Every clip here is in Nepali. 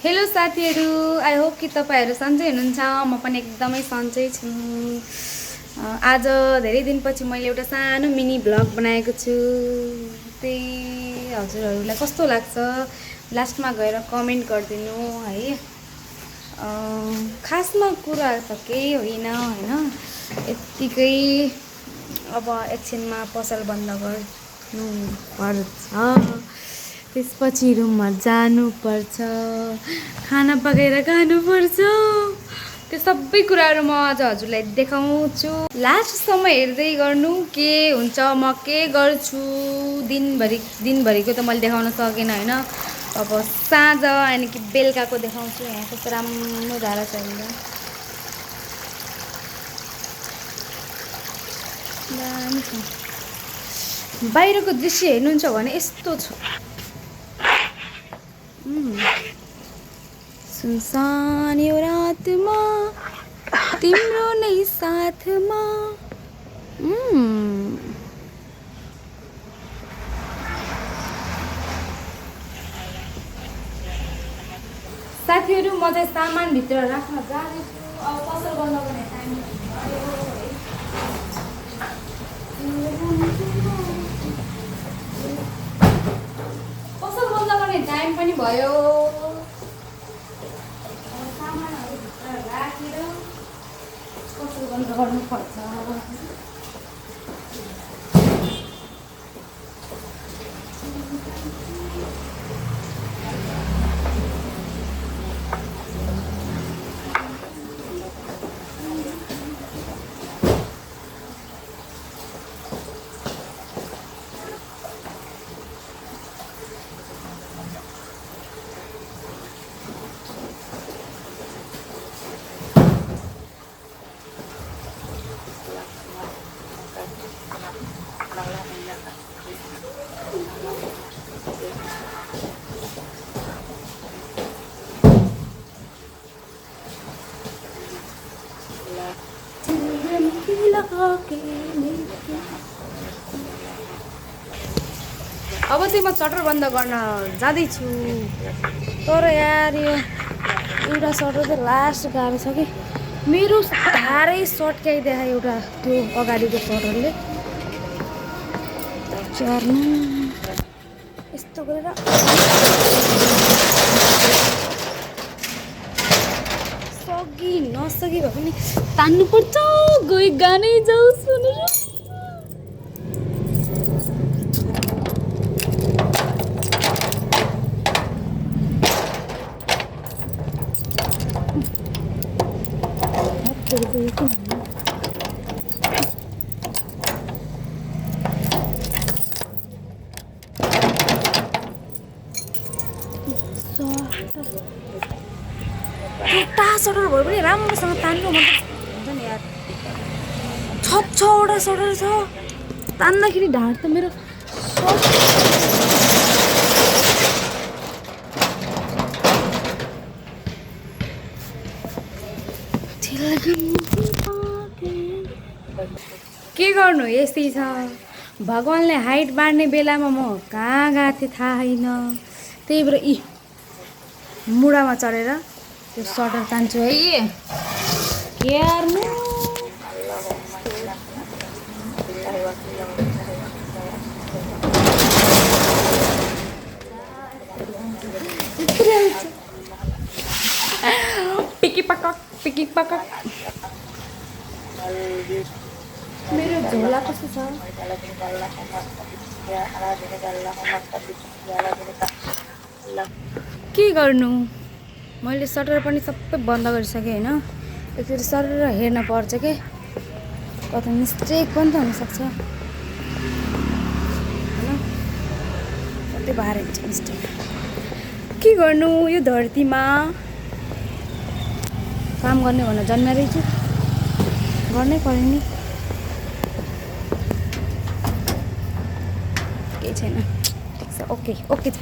हेलो साथीहरू, आई होप कि तपाईँहरू सन्चै हुनुहुन्छ। म पनि एकदमै सन्चै छु। आज धेरै दिनपछि मैले एउटा सानो मिनी भ्लग बनाएको छु। त्यही हजुरहरूलाई कस्तो लाग्छ लास्टमा गएर कमेन्ट गरिदिनु है। खासमा कुरा त केही होइन हैन, यत्तिकै अब एकछिनमा पसल बन्द गर्नुपर्छ, त्यसपछि रुममा जानुपर्छ, खाना पकाएर खानुपर्छ। त्यो सबै कुराहरू म आज हजुरलाई देखाउँछु। लास्टसम्म हेर्दै गर्नु के हुन्छ, म के गर्छु। दिनभरिको त मैले देखाउन सकेन होइन। अब साँझ यानि कि बेलुकाको देखाउँछु। यहाँ कस्तो राम्रो धारा छ होइन, दामी छ। बाहिरको दृश्य हेर्नुहुन्छ भने यस्तो छ। सुनसान यो रातमा तिम्रो नै साथमा। साथीहरू, म चाहिँ सामानभित्र राख्न जाँदैछु। अब पसल बन्द गर्ने टाइम भयो है। पसल बन्द गर्ने टाइम पनि भयो। सामानहरू भित्र राखेर पसल बन्द गर्नुपर्छ। अब चाहिँ म सटर बन्द गर्न जाँदैछु। तर यार यो एउटा सटर चाहिँ लास्ट गाह्रो छ कि। मेरो साह्रै सट्काइदिए एउटा त्यो अगाडिको सटरले। चार्नु यस्तो गरेर सकी नसकी भए पनि तान्नुपर्छ। गई गानै जाऊ सुनेर। एउटा सटर भयो भने राम्रोसँग तान्नु हुन्छ नि यार। 6वटा सटर छ, तान्दाखेरि ढाड त मेरो के गर्नु, यस्तै छ। भगवानले हाइट बाँड्ने बेलामा म कहाँ गएको थिएँ थाहा छैन। त्यही भएर मुढामा चढेर त्यो सटर तान्छु है। हेर्नु पिकी पकक। मेरो झोला कस्तो छ। के गर्नु, मैले सटर पनि सबै बन्द गरिसकेँ होइन। एकचोटि सटर हेर्न पर्छ के, कता मिस्टेक पनि त हुनसक्छ होइन। कतै बाहिर हुन्छ मिस्टेक। के गर्नु, यो धरतीमा काम गर्ने भनेर जन्मेरै छु, गर्नै पर्यो नि। केही छैन, ठिक छ, ओके छ।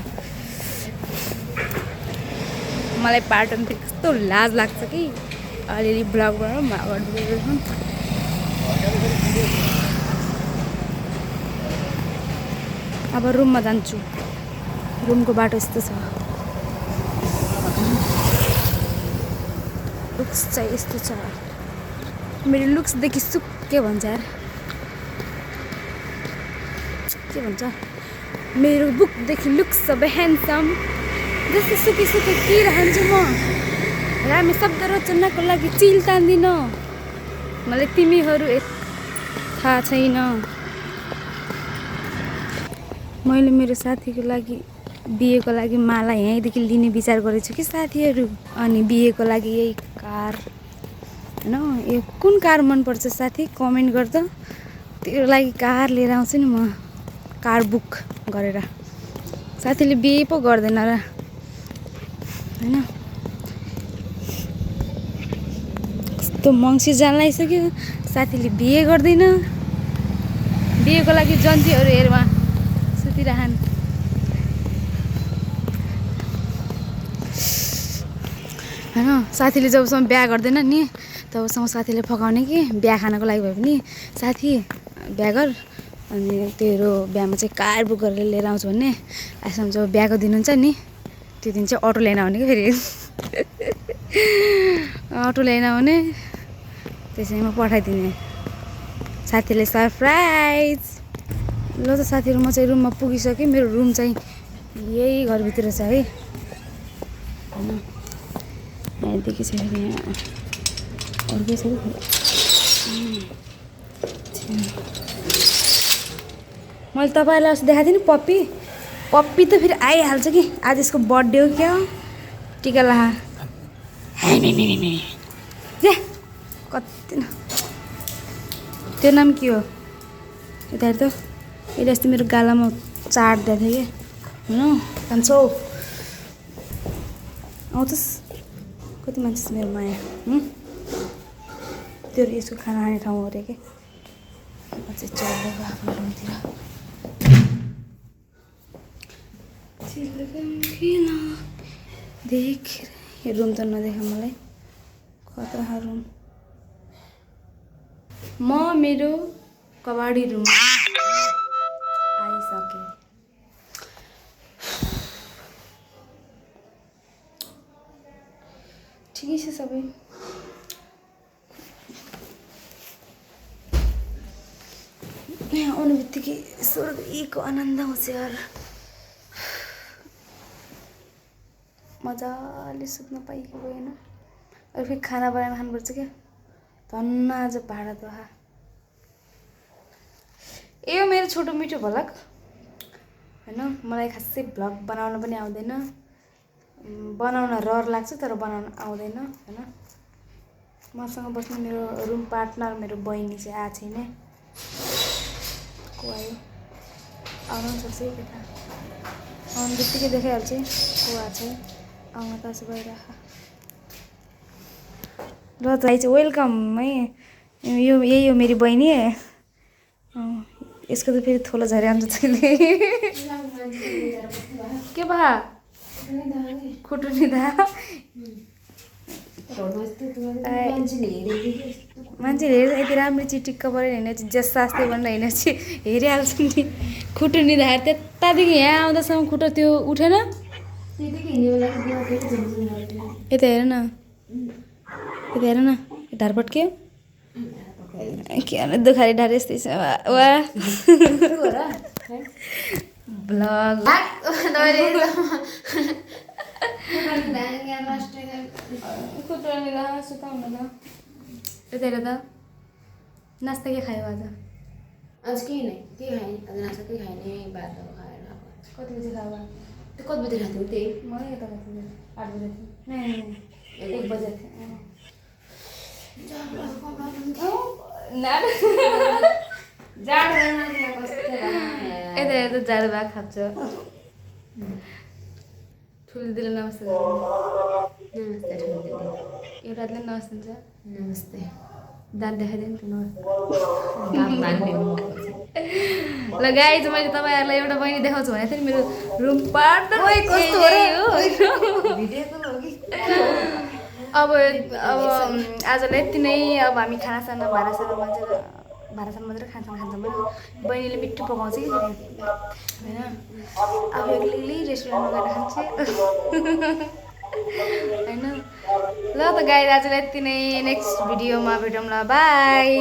मलाई पार्टन फेरि कस्तो लाज लाग्छ कि अलिअलि ब्लग गर्नु। अब रुममा जान्छु। रुमको बाटो यस्तो छ। लुक्स चाहिँ यस्तो छ। मेरो लुक्सदेखि के भन्छ यार, के भन्छ, मेरो बुकदेखि लुक्स सबै ह्यान्डसम। जस्तो सुकी सुकी के रहन्छु म। रामे शब्द रचनाको लागि चिल तान्दिन। मलाई तिमीहरू थाहा छैन। मैले मेरो साथीको लागि बिहेको लागि माला यहीँदेखि लिने विचार गरेछु कि साथीहरू। अनि बिहेको लागि यही कार होइन, यो कुन कार मनपर्छ साथी कमेन्ट गर्दा, त्यो लागि कार लिएर आउँछु नि म, कार बुक गरेर। साथीले बिहे पो गर्दैन र होइन। कस्तो मङ्सिर जान लागिसक्यो, साथीले बिहे गर्दैन। बिहेको लागि जन्तीहरू हेरमा सुतिरहन्। होइन, साथीले जबसम्म बिहा गर्दैन नि तबसम्म साथीले फकाउने कि बिहा खानको लागि भए पनि साथी बिहा गर, अनि तेरो बिहामा चाहिँ कार बुक गरेर लिएर आउँछु भन्ने। आजसम्म जब बिहाको दिन हुन्छ नि त्यो दिन चाहिँ अटो ल्याइन आउने कि फेरि अटो ल्याइन आउने, त्यसैमा पठाइदिने साथीले सरप्राइज। ल त साथीहरू, म चाहिँ रुममा पुगिसकेँ। मेरो रुम चाहिँ यही घरभित्र छ है होइन। यहाँदेखि चाहिँ फेरि यहाँ अर्कै छ कि। मैले तपाईँलाई अस्ति देखाएको थिएँ नि पप्पी, पप्पी त फेरि आइहाल्छ कि। आज यसको बर्थडे हो क्या, टिका लाहा कति न। त्यो नाम के हो यता हेर त। यसले अस्ति मेरो गालामा चाट्दै थियो कि होइन। कान्छौ आउँछस्, कति मान्छे मेरो माया। त्यो यसको खाना खाने ठाउँ हो अरे कि। चाहिँ चल्दै गयो आफ्नो रुमतिर। देख यो रुम त नदेखा मलाई, खतरा रुम। म मेरो कबाडी रुम आइसकेँ। ठिकै छ सबै। यहाँ आउने बित्तिकै स्वर्गीको आनन्द आउँछ यार। मजाले सुत्न पाइएको भएन। अरू फेरि खाना बनाएर खानुपर्छ क्या। धन्न आज भाडा दोहा। ए हो मेरो छोटो मिठो भ्लग होइन। मलाई खासै भ्लग बनाउन पनि आउँदैन, बनाउन रहर लाग्छ तर बनाउन आउँदैन होइन। मसँग बस्ने मेरो रुम पार्टनर मेरो बहिनी चाहिँ आएको छैन। को आयो, आउनु पनि सक्छ के थाहा। आउनु बित्तिकै देखाइहाल्छ को आएको छ। आउनु त यसो भइराख ल त। चाहिँ वेलकम है। यो यही हो मेरो बहिनी। यसको त फेरि थोलो झरे आउँछ तैँले के भा खुट्टु नि दा। मान्छेले हेरेर यति राम्री चिटिक्क परेर हिँडेपछि जस्सास्ते भनेर हिँडेपछि हेरिहाल्छ नि। खुट्टु निधाएर त्यतादेखि यहाँ आउँदासम्म खुट्टो त्यो उठेन। यता हेर न, यता हेर न, ढाडपट के के दुखारी ढाड यस्तै छ वा। भ्लग यता हेर त। नास्ता के खायो आज? आज केही नै, केही खाएँ आज। नास्ता केही खाएँ, भात खाएर आएको। कति बजी खायो? त्यो कति बजी खाएको थियौ? त्यही म यता खाएको 8 बजे थिएँ। 1 बजे थिएँ। यता हेर त जाडो भात खान्छ। ठुलो दिदीले नमस्ते नमस्ते ठुलो दिदी। एउटाले नमस्ते हुन्छ। नमस्ते। दाँत देखाइदियो नि त नमस्ते। ल गाइज, मैले तपाईँहरूलाई एउटा बहिनी देखाउँछु भनेको थिएँ नि, मेरो रुम पार्टनर कस्तो हो अब आजलाई यति नै। अब हामी खानासाना भाँडासाना मात्रै खान्छौँ भने बहिनीले मिठो पकाउँछ कि होइन। अब एक्लै रेस्टुरेन्टमा गएर खान्छ होइन। ल त गाइज आजलाई यति नै नेक्स्ट भिडियोमा भेटौँला बाई